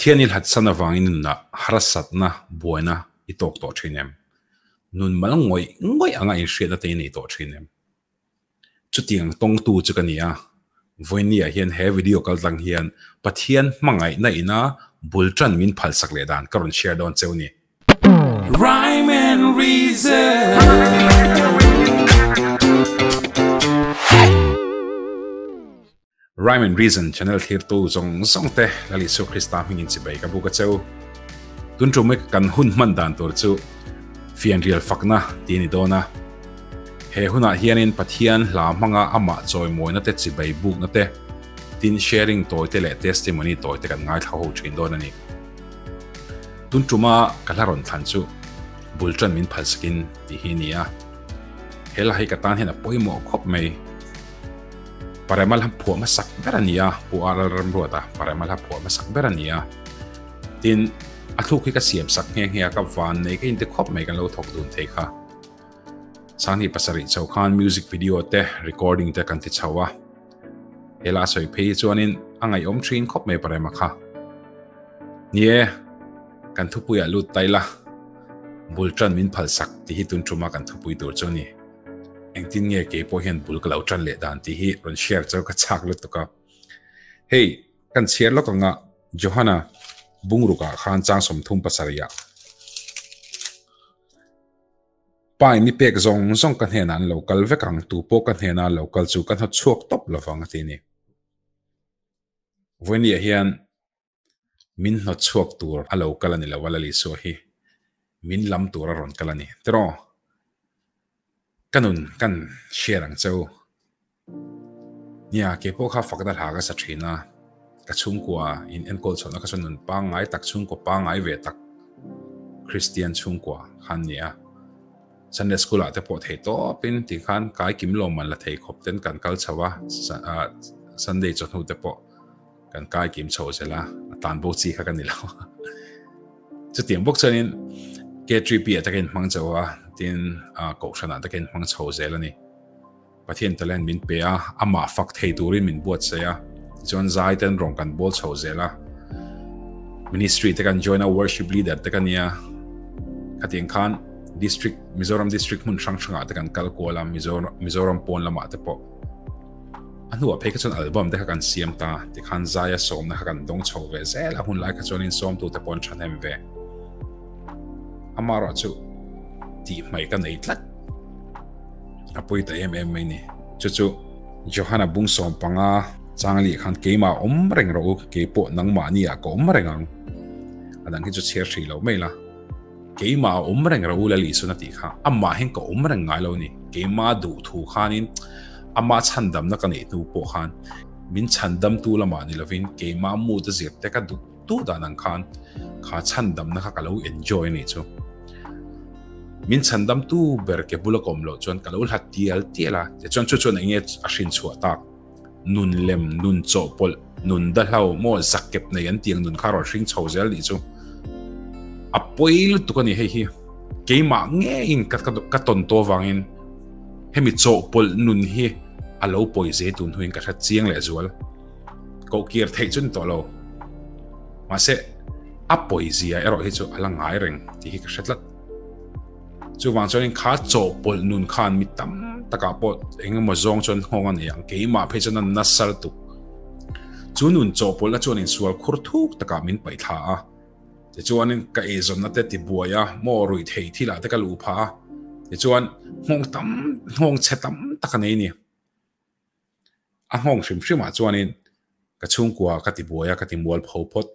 Pathian i hlatsan avangin i nunah harsatna, buaina i tawk tawh thin em? Nun mal ngawih ngawih anga inhriatna te i nei tawh thin em? Chutiang tawngtu chu ka ni a, vawinia hian he video kaltlang hian Pathian hmangaihna ina bul tan min phalsak leh dan ka rawn share dawn cheu ni. Rhyme and Reason. Rhyme and Reason channel thlirtu zawng zawng te Lal Isua Krista hmingin chibai ka buk a cheu. Tun tum hi kan hun hman dan tur chu fianrial fakna ti a ni dawn a. He hunah hianin Pathian hla hmanga amah chawimawina te chibai bukna te tin sharing tawi te leh testimony tawi te kan ngaithla ho thin dawn a ni. Tun tuma ka hla rawn thlan chu bul tan min phal sakin tih hi a ni a. He hla hi ka tan hian a pawimawh khawp mai. Parema hla phuah hmasak ber a ni a, Pu Aral Ramruata Parema hla phuah hmasak ber a ni a. Tin, a thluk hi ka siam sak nghe nghe a, ka van nei ka inte khawp mai kan lo thawk dun thei kha. Sanghnih pasarih chho khan music video te recording te kan ti chho a. He hla sawi phei hi chuanin a ngaihawm thin khawp mai Parema kha. Ni e, kan thupuiah lut ta ila, bul tan min phal sak tih hi tun tuma kan thupui tur chu a ni. Engtin nge kei pawh hian bul ka lo tan leh dan tih hi rawn share chu ka chak lutuk a. Hei, kan chhiar lawk anga Johana bungrukah khan chang 37 ah Pa in mi pek zawng zawng ka hnenah an lo kal vek ang, tu pawh ka hnenah an lo kal chu ka hnawtchhuak tawp lovang a ti a ni. Vawinia hian min hnawt chhuak tur a lo kal a ni lo a, Lal Isua hi min lam tur a rawn kal a ni. Tiraw? Ka nun kan share ang che u. Nia, kei pawh kha fakna hla ka sa thin a, ka chhungkua in enkawl chhuahna kha chuan nun pangngai tak, chhungkua pangngai ve tak Kristian chhungkua kha an ni a. Sunday school ah te pawh thei tawp in ti khan kai kim lo man la thei khawp ten kan kal chho a, Sunday chawhnu te pawh kan kai kim chho zel a, a tan bo chi kha ka ni lo. Chutiang bawk chuanin K3P ah te ka inhmang chho a, tin Kohhran ah te ka inhmang chho zel a ni. Pathian talent min pe a, amah fak thei turin min buatsaih a, tichuan zai ten rawng kan bawl chho zel a, ministry te kan join a, worship leader te ka nia, khatiang khan district, Mizoram district hmun hrang hrangah te kan kal kual a, Mizoram pawn lamah te pawh. A hnuah phei kha chuan album te kha kan siam ta, tikhan zaia sawmna kha kan dawng chho ve zel a, hun lai kha chuanin sawmtute pawh an thahnem ve. Amaherawhchu tih hmaih ka nei tlat. A pawi ta em em mai ni. Chu chu Johana bung 15 chang lih khan keimah awm reng rawh u, kei pawh nangmahni ah ka awm reng ang. A dang hi chu chhiar hrih lo mai la. Keimah a awm reng rawh u Lal Isuan a tih kha, amah hian ka awm reng ngai lo a ni. Keimah duh thu khanin amah chhandamna ka neih hnu pawh khan min chhandamtu lamah ni lovin keimah mood a zir te ka duh tu dan ang khan kha chhandamna kha ka lo enjoy a nih chu. Min chhandamtu ber ke bula ka awm loh chuan ka lo hlat tial tial a, tichuan chu chuan eng nge a hrin chhuah tak? Nun lem, nun chawhpawlh, nun dahlo maw zakkep nei an tiang nun kha rawn hring chho zel nih chu. A pawi lutuk a ni hei hi. Keimah ngeiin ka ka tawn tawh avangin hemi chawhpawlh nun hi a lo pawi zel tun hnuin ka hre chiang leh zual. Koh kir theih chu ni tawh lo. Mahse, a pawizia erawh hi chu a la ngai reng tih hi ka hre tlat. Chuvang chuanin kha chawhpawlh nun khan mi tam takah pawh eng emaw zawng chuan nghawng a nei ang, keimah phei chuan a nasa lutuk. Chu nun chawhpawlhna chuan insual khur thuk takah min paih thla a, tichuanin ka eizawnna te tibuai a, maw ruih theih thilah te ka luh phah a, tichuan nghawng tam, nghawng chhe tam tak a nei a ni. A nghawng hrim hrimah chuanin ka chhungkua ka ti buai a, ka ti mual pho phawt.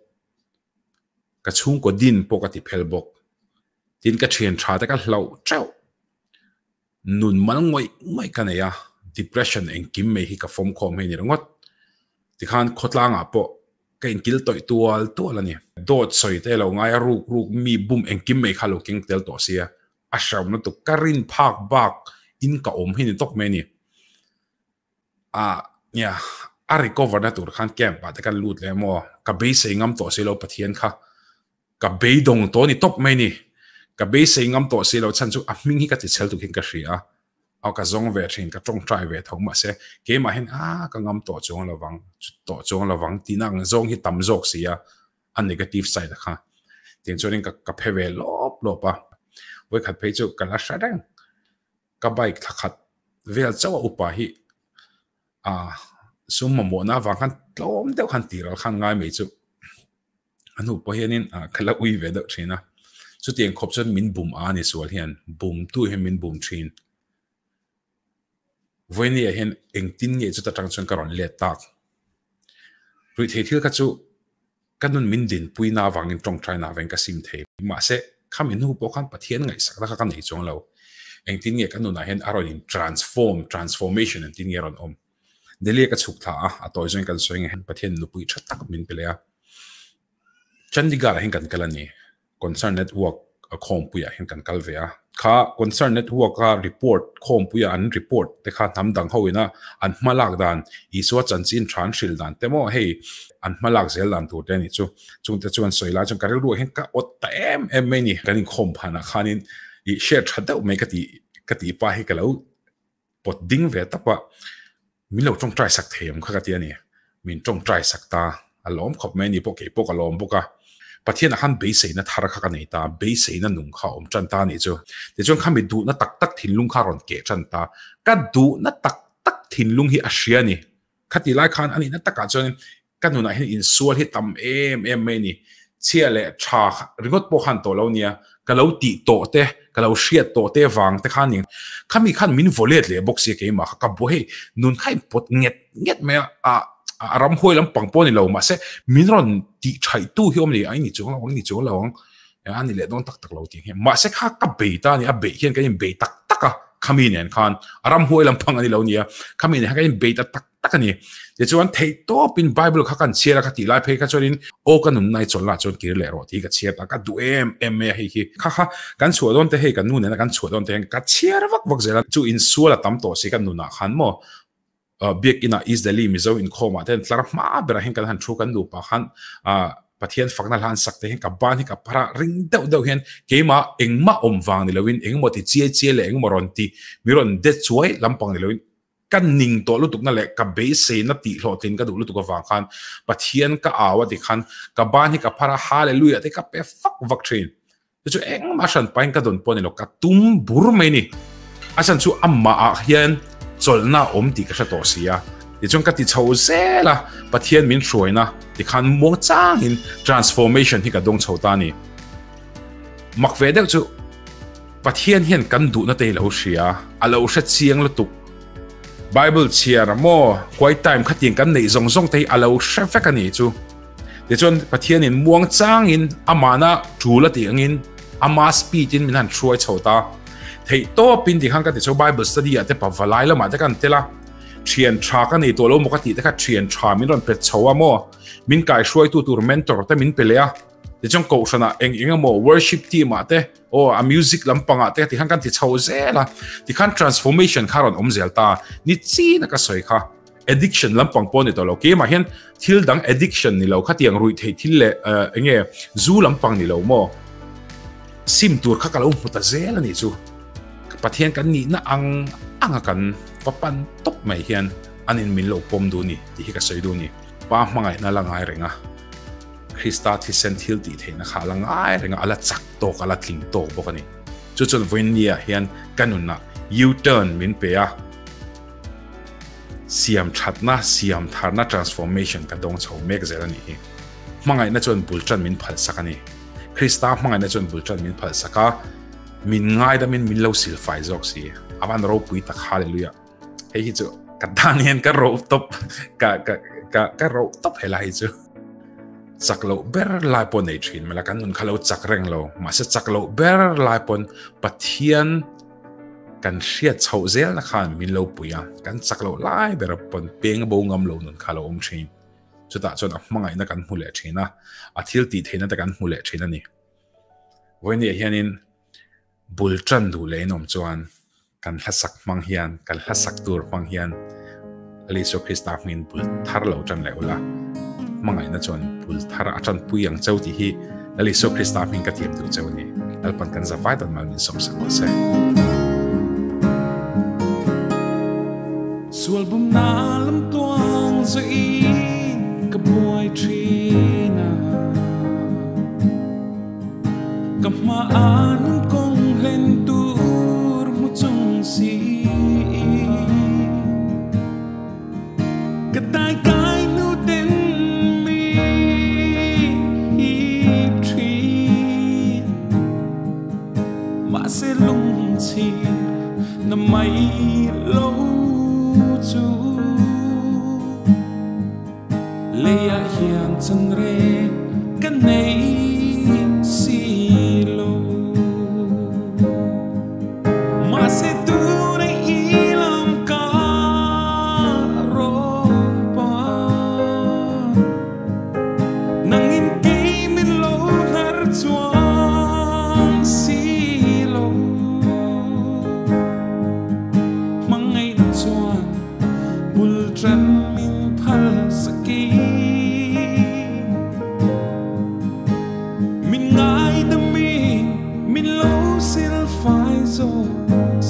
Ka chhungkaw din pawh ka ti phel bawk. Tin ka thian tha te ka hlauh teuh. Nun mal ngawih ngawih ka nei a, depression engkim mai hi ka fawm khawm hei ni ringawt. Tikhan khawtlangah pawh ka inkil tawih tual tual a ni. Dawt sawi te lo ngai a, ruk ruk mi bum engkim mai kha lo keng tel tawh sia. A hrehawm lutuk ka rin phak bak in ka awm hi ni tawp mai a ni. Ah nia a recover na tur khan camp ah te kan lut leh maw ka beisei ngam tawh si lo Pathian kha ka beidawng tawh ni tawp mai ni ka beisei ngam tawh si lo chhan chu a hming hi ka ti chhel tuk hian ka hria a aw ka zawng ve thin ka tawngtai ve tho mahse keimah hian ah ka ngam tawh chuang lovang tawh chuang lovang tihna ang zawng hi tam zawk si a. a negative side a kha. Tiang chuanin ka ka phe ve lawp lawp a, vawikhat phei chu ka la hre reng. Ka bike thla khat vel chauh a upa hi ah sum mamawhna avang khan tlawm deuh khan tih ral khan ngai mai chu a hnu pawh hianin ah ka la ui ve deuh thin a. Chutiang khawp chuan min bum a ni sual hian bum tu hian min bum thin. Vawinia hian engtin nge chuta tang chuan ka rawn let tak. Ruihtheih thil kha chu ka nun min dinpui na avangin tawngtai na avangin ka sim thei. Mahse, khami hnu pawh khan Pathian ngaihsakna kha ka nei chuang lo. Engtin nge ka nunah hian a rawn in transform, transformation engtin nge a rawn awm. Delhi a ka chhuk thla a, a tawi zawngin kan sawi nge Pathian nupui tha tak min pe leh a. Chandigarh ah hian kan kal a ni. Concern Network a khawmpuiah hian kan kal ve a. Kha Concern Network a report khawmpuia an report te kha hnam dang ho ina an hma lak dan, Isua chanchin tha an hrilh dan te maw hei an hma lak zel dan tur te a nih chu. Chungte chu an sawi lai chuan ka rilruah hian ka awt ta em em mai a ni. Kan inkhawm phanah khanin ih hriat tha deuh mai ka tih ka tih pa hi ka lo pawt ding ve tawp a, min lo tawngtai sak thei ang kha ka ti a ni. Min tawngtai sak ta, a lawm khawp mai a ni pawh kei pawh ka lawm bawk a. Pathianah khan beiseina thar kha ka nei ta, beiseina nung kha a awm tan ta a nih chu. Tichuan khami duhna tak tak thinlung kha a rawn keh tan ta. Ka duhna tak tak thinlung hi a hria a ni. Khati lai khan a nihna takah chuan ka nunah hian insual hi tam em em mai a ni. Chhia leh tha ringawt pawh khan tawh lo nia, ka lo tih tawh te, ka lo hriat tawh te vang te khan ning. Khami khan min vaw let leh bawk sia keimah kha ka buai hei nun kha in pawt nget nget mai a, ah a ramhuai lampang pawh a ni lo mahse min rawn tih thaih tu hi awm ni, a ni chuang lo ang, a ni chuang lo ang, a ni leh dawn tak tak lo tih ang hian. Mahse kha ka bei ta a ni, a beih hian kan inbei tak tak a, khami nen khan a ramhuai lampang a ni lo nia, khami nen khan kan inbei ta tak tak a ni. Tichuan theih tawpin Bible kha kan chhiar a, kha tih lai phei kha chuanin aw ka nunna i chawlhna ah chuan kir leh rawh tih ka chhiar ta, ka duh em em mai a hei hi. Kha kha kan chhuah dawn te hei kan nu nena kan chhuah dawn te hian ka chhiar vak vak zel a, chu insual a tam tawh si ka nunah khan maw Biakinah East Delhi Mizo inkhawmah te hian tlar hma berah hian kan han thu kan nupa khan Pathian fakna hla an sak te hian ka ban hi ka phar a, ring deuh deuh hian keimah engmah awm vang ni loin engemaw ti chiai chiai leh engemaw rawn ti mi rawn de chuai lampang ni loin Ka ning tawh lutukna leh ka beiseina tih hlawhtlin ka duh lutuk avang khan Pathian ka au a ti khan ka ban hi ka phar a, Hallelujah te ka pe fak vak thin. Chu chu engmah hran pahin ka dawn pawh a ni lo, ka tum bur mai ni. A chhan chu amah ah hian chawlhna a awm tih ka hre tawh si a. Tichuan ka ti chho zel a, Pathian min hruaina tikhan muang changin transformation hi ka dawng chho ta a ni. Mak ve deuh chu Pathian hian kan duhna te hi lo hria, a lo hre chiang lutuk. Bible chhiar maw, quiet time khatiang kan neih zawng zawng te hi a lo hre vek a ni chu. Tichuan Pathianin muang changin amahna tul a tih angin ama speed in min han hruai chho ta. Theih tawpin tikhan ka ti chho Bible study ah te pavalai lamah te kan tel a, thian tha ka nei tawh lo maw ka tih te kha thian tha min rawn pe chho a maw, min kaihruaitu tur mentor te min pe leh a. Tichuan kohhranah eng eng emaw worship team ah te aw a music lampangah te tikhan kan ti chho zel a, tikhan transformation kha rawn awm zel ta ni chin a ka sawi kha addiction lampang pawh ni tawh lo keimah hian thil dang addiction ni lo khatiang ruih theih thil leh enge zu lampang ni lo maw sim tur kha ka lo hmu ta zel a nih chu Pathian kan nihna ang anga kan va pan tawp mai hian anin min lo pawm duh ni tih hi ka sawi duh ni pa hmangaihna la ngai reng a. Krista thisen thil tih theihna kha a la ngai reng a, a la chak tawk, a la tling tawk bawk a ni. Chu chuan vawiinniah hian ka nunah U-turn min pe a, siam thatna, siam tharna, transformation ka dawng chho mek zel a nih hi. Hmangaihna chuan bul tan min phalsak a ni. Krista hmangaihna chuan bul tan min phalsak a, min ngaidamin min lo silfai zawk si. A van ropui tak, Hallelujah. Hei hi chu ka tan hian ka ro top ka ka ka ka ro top helai hi chu chak loh ber lai pawh nei thin mela kan nun kha lo chak reng lo mahse chak loh ber lai pawn Pathian kan hriat chhoh zel na khan min lo pui a kan chak loh lai ber pawn peng bo ngam lo nun kha lo awm thin chutah chuan a hmangaihna kan hmu leh thin a a thil tih theihna te kan hmu leh thin a ni vawinia hianin bul tan duh leh in awm chuan Kan hlasak hmang hian, kan hlasak tur hmang hian Lal Isua Krista hmingin bul thar lo tan leh ula, hmangaihna chuan bul thar a tanpui ang cheu tih hi Lal Isua Krista hming ka thiam duh cheu a ni. Lalpan kan zavai dan mal min sawmsak rawh se. Sual bumna lam tuang zuiin ka buai thin a. Ka hmaan kong hlen tur mu chung si Ka tai kai nu ten mi thi Ma se lung chi na mai lo chu Leia hian chan re ka nei si lo Ma se tu nei ilam ka ro pa Nang in kei min lo har chuang si lo Mangay na chuan bul tran min phal saki Min ngai da min min lo sil fai zo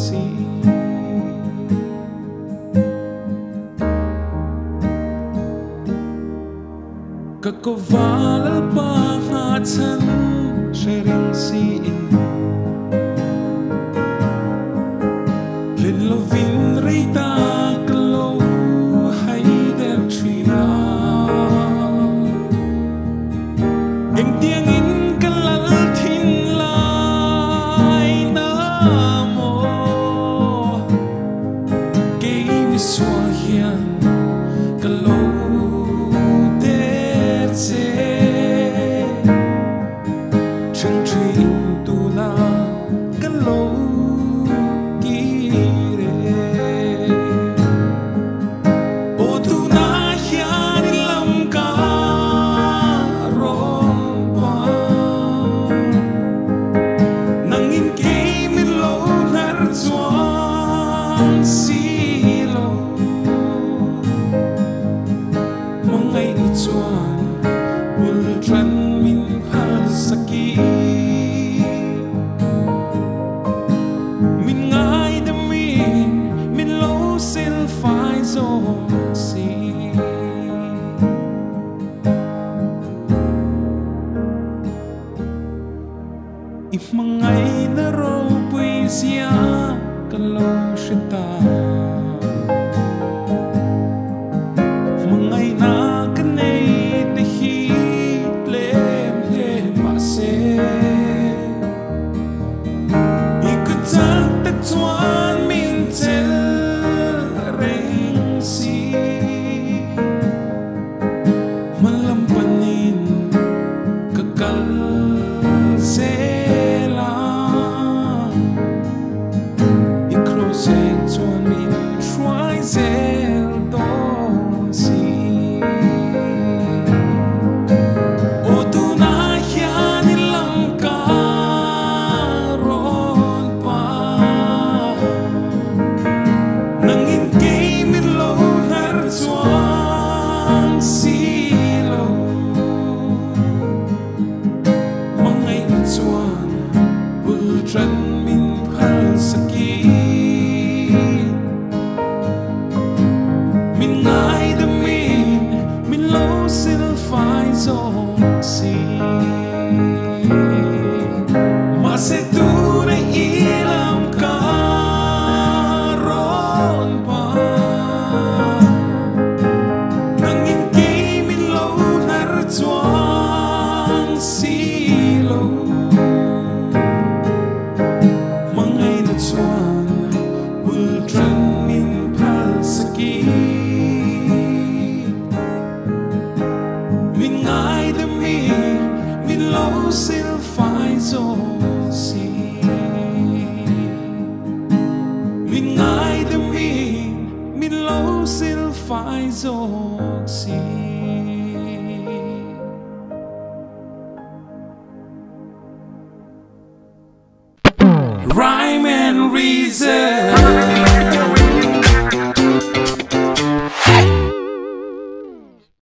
si Ka ko valal pa nga chan sharing si in Lin lo vin rei ta ka lo hai der trina Eng tiang in ka lal thin lai na mo Kei mi sual hian ka lo der che Chang tri in tu na ka lo ki re O tu na hian in lam ka ron pa Nang in kei min lo nar chuang si lo Mangay na chuan bul tran min phal saki Min ngai da min min lo sil fai zo si I mangay na ro poesia ka lo shita Mangay na ka nei te hi lem le ma se I ku chak ta chuan min chel reng si Malampanin kakal zela I kroseng chuan min hruai zel dawn si O tu na hian in lam ka ron pa Nang in kei min lo nar chuang si lo Mangay na chuan bul tran min phal saki Min ngai da min min lo sil fai zo si Ma se tu na ilam ka ron pa Nang in kei min lo nar chuang si lo Mangay na chuan bul tran min phal saki Min ngai da min min lo sil fai zo si Min ngai da min min lo sil fai zo si Rhyme and reason.